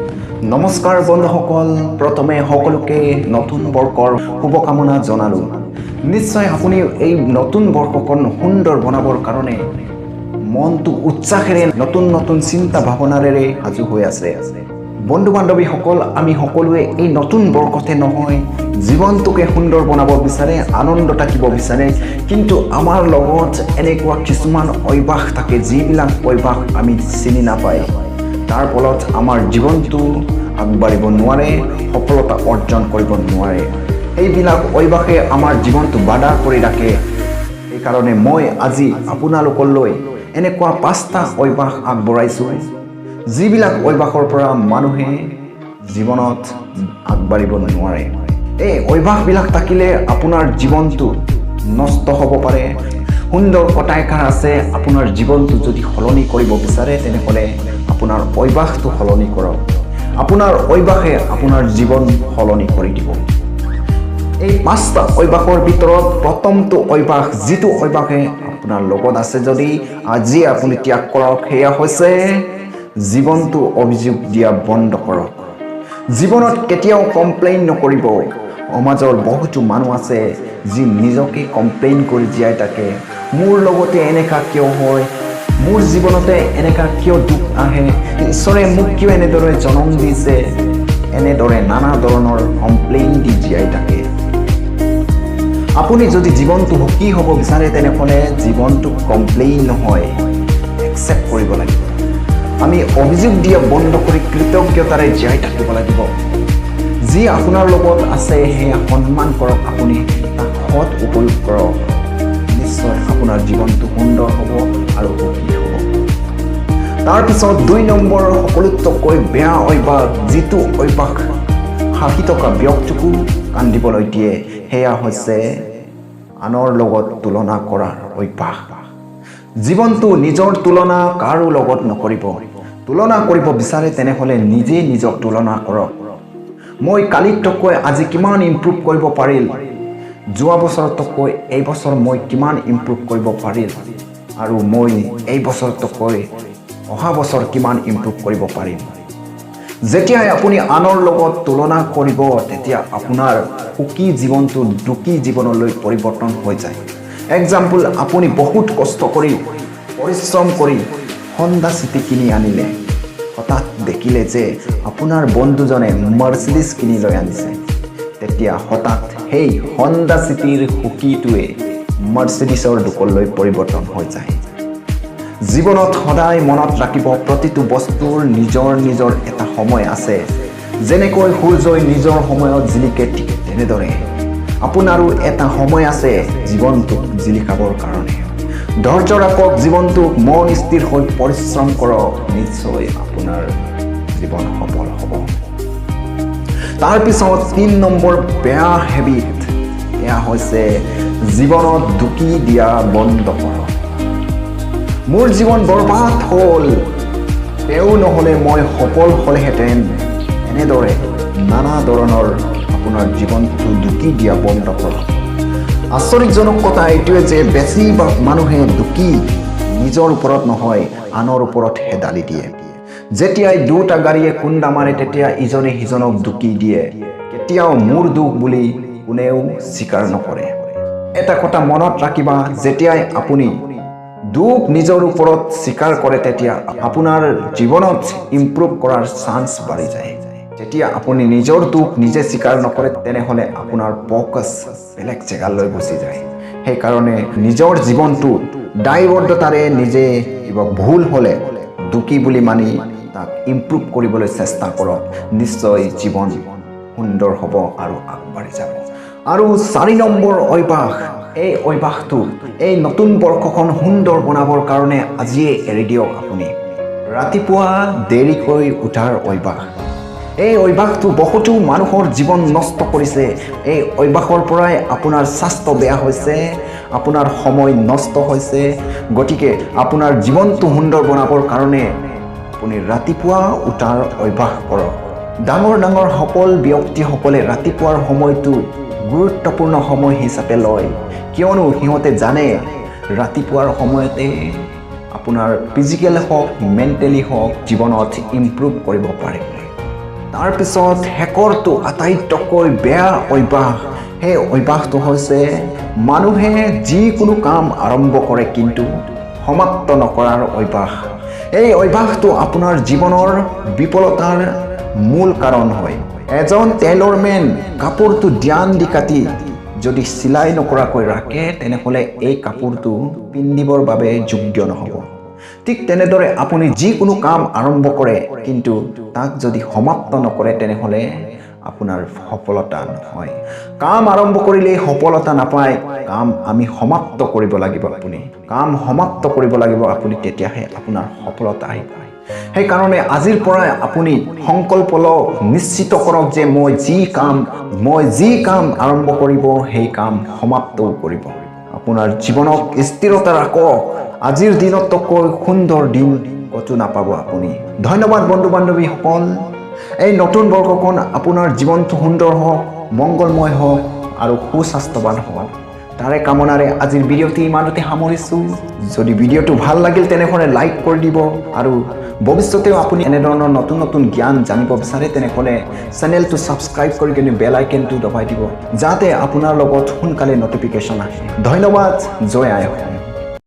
নমস্কাৰ বন্ধুসকল, প্ৰথমে সকলোকে নতুন বৰ্ষৰ শুভকামনা জনালোঁ। নিশ্চয় আপুনি এই নতুন বৰ্ষখন সুন্দৰ বনাবৰ কাৰণে মনটো উৎসাহেৰে, নতুন নতুন চিন্তা ভাৱনাৰে সাজু হৈ আছে। বন্ধু বান্ধৱীসকল, আমি সকলোৱে এই নতুন বৰ্ষতে নহয়, জীৱনটোকে সুন্দৰ বনাব বিচাৰে, আনন্দ থাকিব বিচাৰে। কিন্তু আমাৰ লগত এনেকুৱা কিছুমান অভ্যাস থাকে, যিবিলাক অভ্যাস আমি চিনি নাপায়। তাৰ ফলত আমাৰ জীৱনটো আগবাঢ়িব নোৱাৰে, সফলতা অৰ্জন কৰিব নোৱাৰে। সেইবিলাক অভ্যাসে আমাৰ জীৱনটো বাধা কৰি ৰাখে। সেইকাৰণে মই আজি আপোনালোকলৈ এনেকুৱা পাঁচটা অভ্যাস আগবঢ়াইছোঁ, যিবিলাক অভ্যাসৰ পৰা মানুহে জীৱনত আগবাঢ়িব নোৱাৰে। এই অভ্যাসবিলাক থাকিলে আপোনাৰ জীৱনটো নষ্ট হ'ব পাৰে। সুন্দৰ কথা এষাৰ আছে, আপোনাৰ জীৱনটো যদি সলনি কৰিব বিচাৰে, তেনেহ'লে আপোনাৰ অভ্যাসটো সলনি কৰক। আপোনাৰ অভ্যাসে আপোনাৰ জীৱন সলনি কৰি দিব। এই পাঁচটা অভ্যাসৰ ভিতৰত প্ৰথমটো অভ্যাস, যিটো অভ্যাসে আপোনাৰ লগত আছে যদি আজি আপুনি ত্যাগ কৰক, সেয়া হৈছে জীৱনটো অভিযোগ দিয়া বন্ধ কৰক। জীৱনত কেতিয়াও কমপ্লেইন নকৰিব। সমাজৰ বহুতো মানুহ আছে যি নিজকে কমপ্লেইন কৰি জীয়াই থাকে। মোৰ লগতে এনেকুৱা কিয় হয়? মোৰ জীৱনতে এনেকুৱা কিয় দুখ আহে? ঈশ্বৰে মোক কিয় এনেদৰে জনম দিছে? এনেদৰে নানা ধৰণৰ কমপ্লেইন দি জীয়াই থাকে। আপুনি যদি জীৱনটো সুখী হ'ব বিচাৰে, তেনেহ'লে জীৱনটোক কমপ্লেইন নহয়, একচেপ্ট কৰিব লাগিব। আমি অভিযোগ দিয়া বন্ধ কৰি কৃতজ্ঞতাৰে জীয়াই থাকিব লাগিব। যি আপোনাৰ লগত আছে, সেয়া সন্মান কৰক। আপুনি তাক সৎ উপয়োগ কৰক। নিশ্চয় আপোনাৰ জীৱনটো সুন্দৰ হ'ব আৰু সুখী হ'ব। তাৰপিছত 2 নম্বৰ সকলোতকৈ বেয়া অভ্যাস, যিটো অভ্যাস হাঁহি থকা ব্যক্তিকো কান্দিবলৈ দিয়ে, সেয়া হৈছে আনৰ লগত তুলনা কৰাৰ অভ্যাস। জীৱনটো নিজৰ তুলনা কাৰো লগত নকৰিব। তুলনা কৰিব বিচাৰে, তেনেহ'লে নিজে নিজক তুলনা কৰক। মই কালিতকৈ আজি কিমান ইম্প্ৰুভ কৰিব পাৰিল? যোৱা বছৰতকৈ এই বছৰ মই কিমান ইম্প্ৰুভ কৰিব পাৰিল? আৰু মই এই বছৰতকৈ অহা বছৰ কিমান ইম্প্ৰুভ কৰিব পাৰিম? যেতিয়াই আপুনি আনৰ লগত তুলনা কৰিব, তেতিয়া আপোনাৰ সুখী জীৱনটো দুখী জীৱনলৈ পৰিৱৰ্তন হৈ যায়। এক্সাম্পল, আপুনি বহুত কষ্ট কৰি, পৰিশ্ৰম কৰি হণ্ডা চিটি কিনি আনিলে। হঠাৎ দেখিলে যে আপোনাৰ বন্ধুজনে মাৰ্চিডিছ কিনি লৈ আনিছে। তেতিয়া হঠাৎ সেই হণ্ডা চিটিৰ সুখীটোৱে মাৰ্চিডিছৰ দুখলৈ পৰিৱৰ্তন হৈ যায়। জীৱনত সদায় মনত ৰাখিব, প্ৰতিটো বস্তুৰ নিজৰ নিজৰ এটা সময় আছে। যেনেকৈ সূৰ্যই নিজৰ সময়ত জিলিকে, ঠিক তেনেদৰে আপোনাৰো এটা সময় আছে জীৱনটোক জিলিকাবৰ কাৰণে। ধৈৰ্য ৰাখক, জীৱনটোক মন স্থিৰ হৈ পৰিশ্ৰম কৰক। নিশ্চয় আপোনাৰ জীৱন সফল হ'ব। তাৰপিছত 3 নম্বৰ বেয়া হেবিট, এয়া হৈছে জীৱনত দুখী দিয়া বন্ধ কৰক। মোৰ জীৱন বৰবাদ হ'ল, তেওঁ নহ'লে মই সফল হ'লেহেঁতেন, এনেদৰে নানা ধৰণৰ আপোনাৰ জীৱনটো দুখী দিয়া বন্ধ কৰক। আচৰিতজনক কথা এইটোৱে যে বেছিভাগ মানুহে দুখী নিজৰ ওপৰত নহয়, আনৰ ওপৰতহে দালি দিয়ে। যেতিয়াই দুটা গাড়ীয়ে খুন্দা মাৰে, তেতিয়া ইজনে সিজনক দুখী দিয়ে। কেতিয়াও মোৰ দুখ বুলি কোনেও স্বীকাৰ নকৰে। এটা কথা মনত ৰাখিবা, যেতিয়াই আপুনি দুখ নিজৰ ওপৰত স্বীকাৰ কৰে, তেতিয়া আপোনাৰ জীৱনত ইম্প্ৰুভ কৰাৰ চান্স বাঢ়ি যায়। যেতিয়া আপুনি নিজৰ দুখ নিজে স্বীকাৰ নকৰে, তেনেহ'লে আপোনাৰ ফ'কাছ বেলেগ জেগালৈ গুচি যায়। সেইকাৰণে নিজৰ জীৱনটো দায়বদ্ধতাৰে নিজে কিবা ভুল হ'লে দুখী বুলি মানি তাক ইম্প্ৰুভ কৰিবলৈ চেষ্টা কৰক। নিশ্চয় জীৱন সুন্দৰ হ'ব আৰু আগবাঢ়ি যাব। আৰু 4 নম্বৰ অভ্যাস, এই অভ্যাসটো এই নতুন বৰ্ষখন সুন্দৰ বনাবৰ কাৰণে আজিয়ে এৰি দিয়ক আপুনি। ৰাতিপুৱা দেৰিকৈ উঠাৰ অভ্যাস। এই অভ্যাসটো বহুতো মানুহৰ জীৱন নষ্ট কৰিছে। এই অভ্যাসৰ পৰাই আপোনাৰ স্বাস্থ্য বেয়া হৈছে, আপোনাৰ সময় নষ্ট হৈছে। গতিকে আপোনাৰ জীৱনটো সুন্দৰ বনাবৰ কাৰণে আপুনি ৰাতিপুৱা উঠাৰ অভ্যাস কৰক। ডাঙৰ ডাঙৰ সফল ব্যক্তিসকলে ৰাতিপুৱাৰ সময়টো গুৰুত্বপূৰ্ণ সময় হিচাপে লয়, কিয়নো সিহঁতে জানে ৰাতিপুৱাৰ সময়তে আপোনাৰ ফিজিকেল হওক, মেণ্টেলি হওক, জীৱনত ইম্প্ৰুভ কৰিব পাৰে বুলি। তাৰপিছত শেষৰটো আটাইতকৈ বেয়া অভ্যাস, সেই অভ্যাসটো হৈছে মানুহে যিকোনো কাম আৰম্ভ কৰে কিন্তু সমাপ্ত নকৰাৰ অভ্যাস। এই অভ্যাসটো আপোনাৰ জীৱনৰ বিফলতাৰ মূল কাৰণ হয়। এজন টেইলৰমেন কাপোৰটো ধ্যান দি কাটি যদি চিলাই নকৰাকৈ ৰাখে, তেনেহ'লে এই কাপোৰটো পিন্ধিবৰ বাবে যোগ্য নহ'ব। ঠিক তেনেদৰে আপুনি যিকোনো কাম আৰম্ভ কৰে কিন্তু তাক যদি সমাপ্ত নকৰে, তেনেহ'লে আপোনাৰ সফলতা নহয়। কাম আৰম্ভ কৰিলেই সফলতা নাপায়। কাম আমি সমাপ্ত কৰিব লাগিব। আপুনি কাম সমাপ্ত কৰিব লাগিব আপুনি, তেতিয়াহে আপোনাৰ সফলতা আহিব। সেইকাৰণে আজিৰ পৰাই আপুনি সংকল্প লওক, নিশ্চিত কৰক যে মই যি কাম আৰম্ভ কৰিব, সেই কাম সমাপ্তও কৰিব। আপোনাৰ জীৱনক স্থিৰতা ৰাখক। আজিৰ দিনতকৈ সুন্দৰ দিন ক'তো নাপাব আপুনি। ধন্যবাদ বন্ধু বান্ধৱীসকল। এই নতুন বৰ্ষখন আপোনাৰ জীৱনটো সুন্দৰ হওক, মংগলময় হওক আৰু সুস্বাস্থ্যৱান হওক, তাৰে কামনাৰে আজিৰ ভিডিঅ'টি ইমানতে সামৰিছোঁ। যদি ভিডিঅ'টো ভাল লাগিল, তেনেহ'লে লাইক কৰি দিব আৰু ভৱিষ্যতেও আপুনি এনেধৰণৰ নতুন নতুন জ্ঞান জানিব বিচাৰে, তেনেহ'লে চেনেলটো ছাবস্ক্ৰাইব কৰি কিনে বেল আইকনটো দবাই দিব, যাতে আপোনাৰ লগত সোনকালে নটিফিকেশ্যন আহে। ধন্যবাদ। জয় আই অসম।